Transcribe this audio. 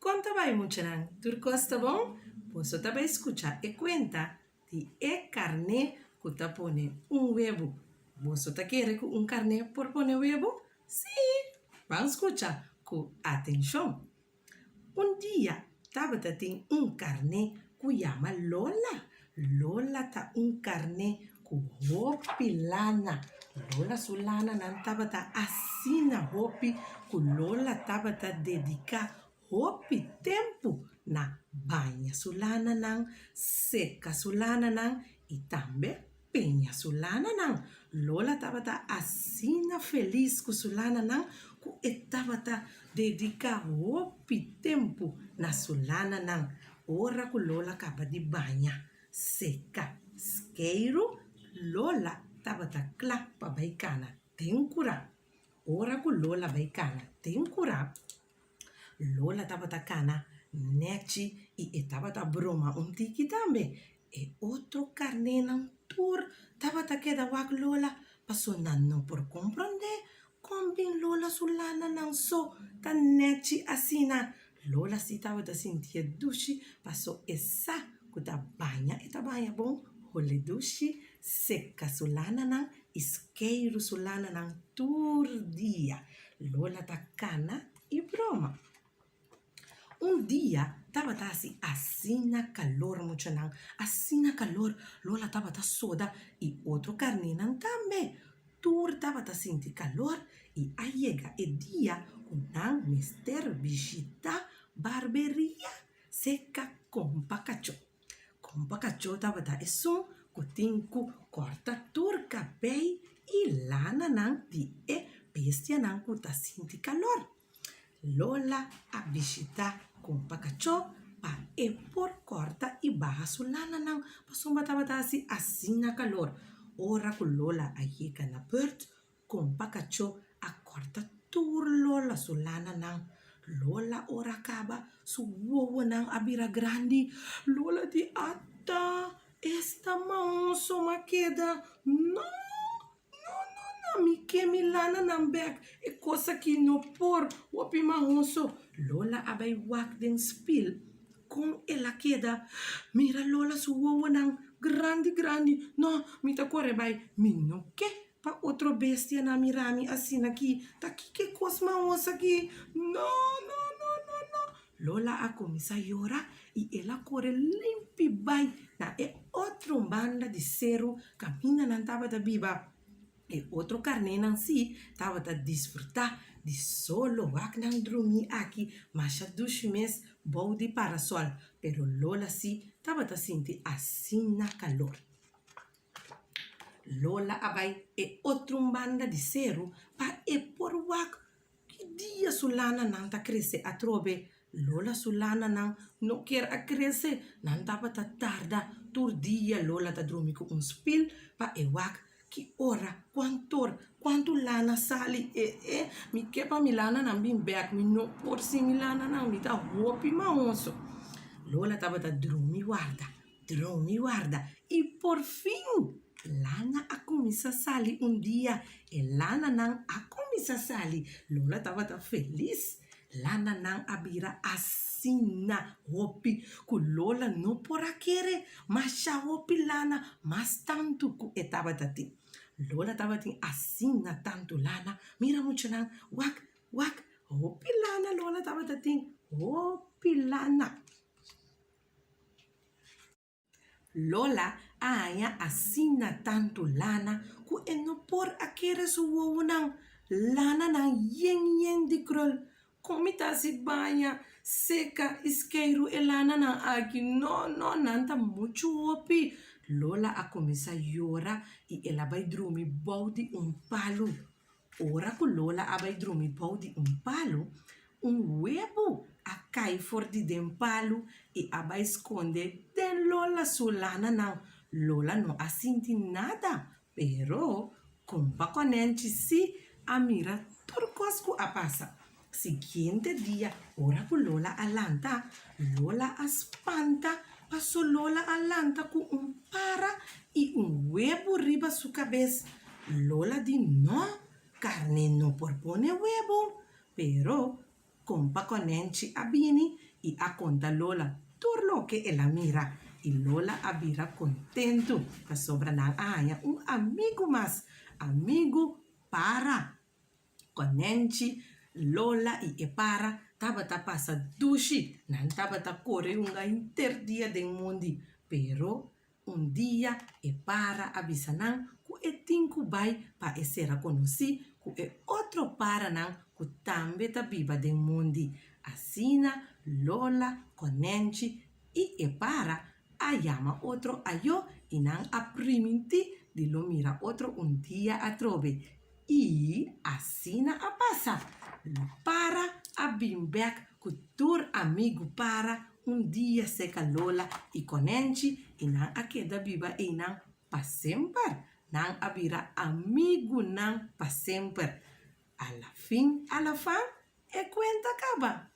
Kon ta bai muchanan? Tur kos ta bon? Boso ta bai skucha e kuenta di e karné ku ta pone un webu. Boso ta kere ku un karné por pone webu? Sí! Ban skucha ku atenshon. Un dia tabata tin un karné ku yama Lola. Lola ta un karné ku hopi lana. Lola su lananan tabata asina hopi ku Lola tabata dediká hopi tempu na baña su lananan, seka su lananan i tambe peña su lananan. Lola tabata asina felis ku su lananan ku e tabata dediká hopi tempu na su lananan. Ora ku Lola kaba di baña, seka skeiru, Lola tabata kla pa bai kana den kurá. Ora ku Lola bai kana den kurá, Lola tabata kana nèchi i e tabata broma un tiki tambe. E otro karnénan tur tabata keda wak Lola paso nan no por komprondé kon bin Lola su lananan so ta nèchi asina. Lola si tabata sintié dushi paso e sa ku ta baña e ta baña bon, hole dushi, seka su lananan i skeiru su lananan tur dia. Lola ta kana i broma. Un dia tabata hasi asina kalor muchanan, asina kalor, Lola tabata soda i otro karnénan tambe. Tur tabata sinti kalor i a yega e dia ku nan mester bishita barberia seka Kompa Kachó. Kompa Kachó tabata esun ku tin ku kòrta tur kabei i lananan di e bestianan ku ta sinti kalor. Lola a bishitá Kompa Kachó pa e por kòrta i baha su lananan pasobra tabata hasi asina kalor. Ora ku Lola a yega na bùrt, Kompa kachó a kòrta tur Lola su lananan. Lola ora a kaba, su wowonan a bira grandi. Lola di, Ata, esta maonso m'a keda. No! No, no, no, mi ke mi lananan bèk. E kos aki no por, hopi maonso. Lola a bai wak den spil kon el a keda. Mira Lola su wowonan grandi grandi. No, mi ta kore bai. Mi no ke Pa otro bestianan mira mi asina aki, ta kiko e kos mahos aki? No, no, no, no, no! Lola a kuminsá yora i el a kore limpi bai na e otro banda di seru kaminda nan tabata biba. E otro karnénan sí tabata disfrutá di solo wak nan drumí aki masha dushi mes bou di parasòl, pero Lola sí tabata sinti asina kalor. Lola a bai e otro un banda di seru pa e por wak ki dia su lananan ta krese atrobe. Lola su lananan no kier a krese, nan tabata tarda. Tur dia Lola ta drumi ku un spil pa e wak ki ora, kuantor, kuantu lana sali. E e, mi ke pa mi lananan bin bek, mi no por sin mi lananan, mi ta hopi mahoso. Lola tabata drumi warda. Drumi warda i porfin lana a kuminsá sali un dia e lananan a kuminsá sali Lola tabata felis lananan a bira asina hopi ku Lola no por a kere masha hopi lana mas tantu ku e tabata tin Lola tabatin asina tantu lana mira muchanan wak wak hopi lana Lola tabata tin hopi lana. Lola a haña asina tantu lana ku e no por a kere su wowonan. Lananan yen yen di krul. Kon mi ta hasi baña, seka i skeiru e lananan aki? No, no, nan ta muchu hopi. Lola a kuminsá yora i el a bai drumi bou di un palu. Ora ku Lola a bai drumi bou di un palu, un webu a kai for di den palu i a bai skonde den Lola su lananan. Lola no a sinti nada, pero Kompa Konènchi sí a mira tur kos ku a pasa. Siguiente dia ora ku Lola a lanta, Lola a spanta paso Lola a lanta ku un para i un webu riba su kabes. Lola di no, karné no por pone webu. Pero. Kompa Konènchi a bini i a konta Lola tur loke el a mira i Lola a bira kontentu pasobra nan a haña un amigu mas, amigu para. Konènchi, Lola i e para tabata pasa dushi, nan tabata kore hunga henter dia den mondi, pero Un dia e para a bisa nan ku e tin ku bai pa e sera konosí ku e otro paranan ku tambe ta biba den mundi. Asina Lola, Konènchi i e para a yama otro ayó i nan a primintí di lo mira otro un dia atrobe. I asina a pasa. Para a bin bek ku tur amigu para un dia seka Lola i Konènchi i nan a keda biba einan pa semper. Nan a bira amigunan pa semper. Alafin alafan e kuenta kaba.